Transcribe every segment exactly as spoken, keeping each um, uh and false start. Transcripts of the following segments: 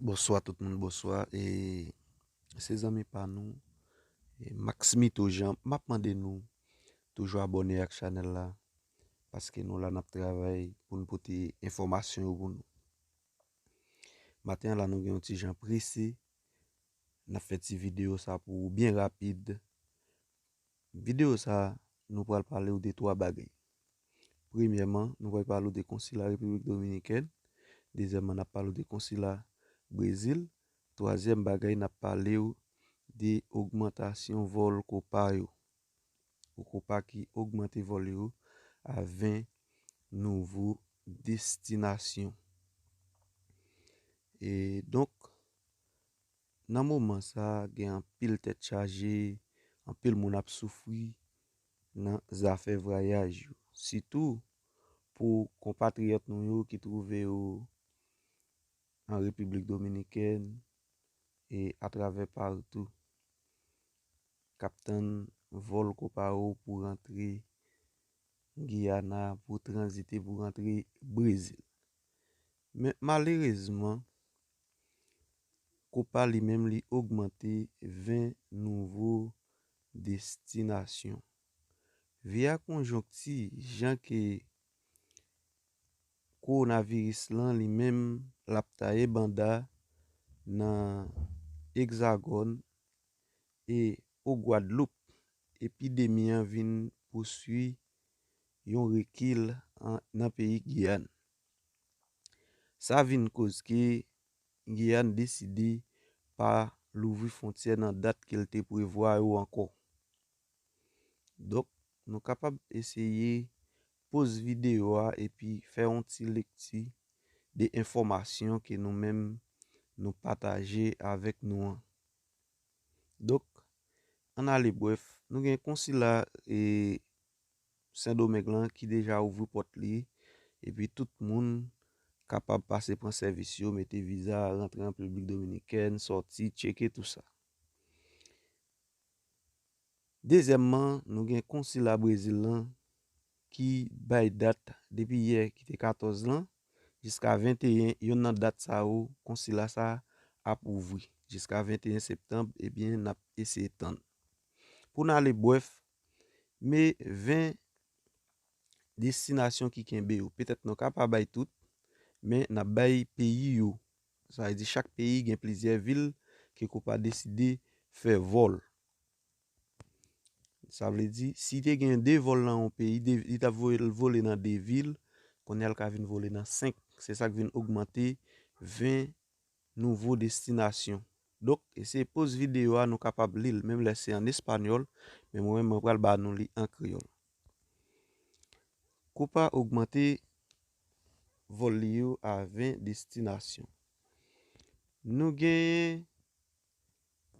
Bonswa tout moun, bonswa. E se zanmi pa nou, e Maxmito Jean. M ap mande nou toujou abòne ak chanèl la, paske nou la n ap travay pou n pote enfòmasyon yo pou nou. Maten an la, nou gen yon ti jan prese. N ap fè ti videyo sa pou ou byen rapid. Videyo sa, nou pral pale w de twa bagay. Premyèman, nou pral pale w de konsila Repiblik Dominikèn. Dezyèmman, n ap pale w de konsila Brezil. Twazyèm bagay, n ap pale w de ogmantasyon vòl Copa yo. Copa ki ogmante vòl yo a ven nouvo destinasyon. E donk, nan moman sa, gen anpil tèt chaje, anpil moun ap soufri nan zafè vwayaj yo. Sitou pou konpatriyòt nou yo ki twouve yo an Repiblik Dominikèn e atravè patou, k ap tann vòl Copa yo pou rantre Giyana, pou tranzite, pou rantre Brezil. Men malerezman, Copa li menm li ogmante ven nouvo destinasyon. Via konjonkti, jan ke kowonaviris lan li menm l ap taye banda nan Egzagòn e o Gwadloup, epidemi an vin pouswi yon rekil an, nan peyi Giyàn. Sa vin koz ke Giyàn deside pa louvri fwontyè nan dat ke l te prevwa yo ankò. Donk, nou kapab eseye poz videyo a epi fè yon ti lekti de enfòmasyon ke nou menm nou pataje avèk nou an. Donk, ann ale brèf, nou gen konsila e Sendomeng lan ki deja ouvri pòt li, epi tout moun kapab pase pran sèvis yo, mete viza, rantre an Repiblik Dominikèn, sòti, tcheke tou sa. Dezyèmman, nou gen konsila Brezil lan ki bay dat depi yè ki te katòz lan jiska venteyen, yonn nan dat sa yo, konsila sa ap ouvri jiska venteyen septanm, ebyen, n ap eseye tann. Pou n ale brèf, men ven destinasyon ki kenbe yo. Petèt nou ka pa bay tout, men n ap bay peyi yo. Sa vle di chak peyi gen plizyè vil ke Copa deside fè vòl. Sa vle di, si te gen de vòl nan yon peyi, de, li t ap voye, vole nan de vil, kounye a l ka vin vole nan senk. Se sa k vin ogmante ven nouvo destinasyon. Donk, eseye poz videyo a, nou kapab li l, menm lè se an espanyòl, men mwen menm, mwen pral ba nou li an kreyòl. Copa ogmante vòl li yo a ven destinasyon. Nou genyen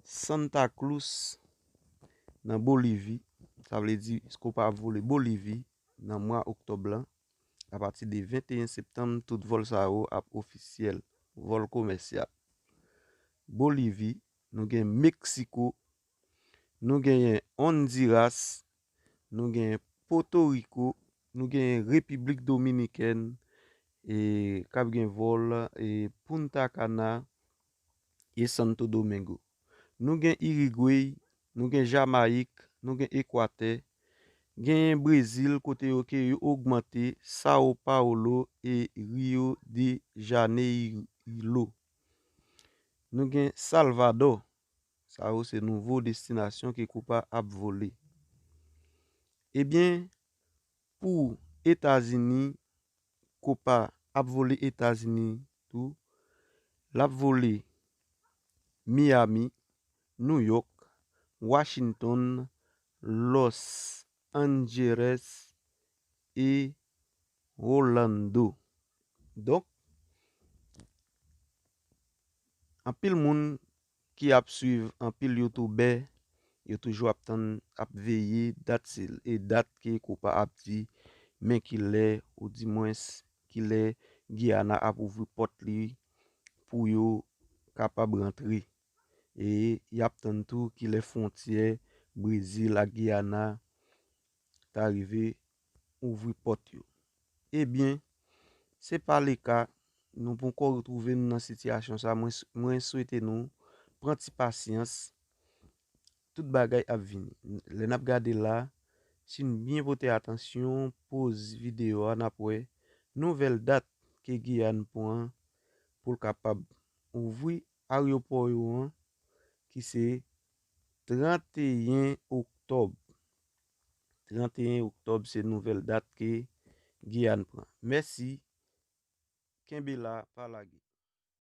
Santa Cruz nan Bolivi, sa vle di Copa ap vole Bolivi nan mwa oktòb lan. Apati de venteyen septanm, tout vòl sa yo ap ofisyèl, vòl komèsyal. Bolivi, nou gen Meksiko, nou genyen Honduras, nou genyen Potoriko, nou genyen Repiblik Dominikèn, e k ap gen vòl e Punta Cana e Santo Domingo. Nou gen Irigwey, nou gen Jamayik, nou gen Ekwatè, genyen Brezil kote yo ke yo ogmante Sao Paulo e Rio de Janeiro. Nou gen Salvador, sa yo se nouvo destinasyon ke Copa ap vole. Ebyen, pou Etazini, Copa ap vole Etazini tou. L ap vole Miami, New York, Washington, Los Angeles e Orlando. Donk, anpil moun ki ap swiv anpil youtubè, yo toujou ap tann, ap veye dat se, e dat ke Copa ap di, men kilè, oudimwens, kilè Giyana ap ouvri pòt li pou yo kapab rantre. E y ap tann tou kilè fwontyè Brezil ak Giyana ta rive ouvri pòt yo. Ebyen, se pa le ka Nou ponkò retwouve nou nan sitiyasyon sa. Mwen, mwen swete nou pran ti pasyans. Tout bagay ap vini. Lè n ap gade la, si n byen pote atansyon, poz videyo a, n ap wè nouvèl dat ke Giyàn pran pou l kapab ouvri aryopò yo an, ki se tranteyen oktòb. Tranteyen oktòb se nouvèl dat ke Giyàn pran. Mèsi. Kenbe la, pa lage.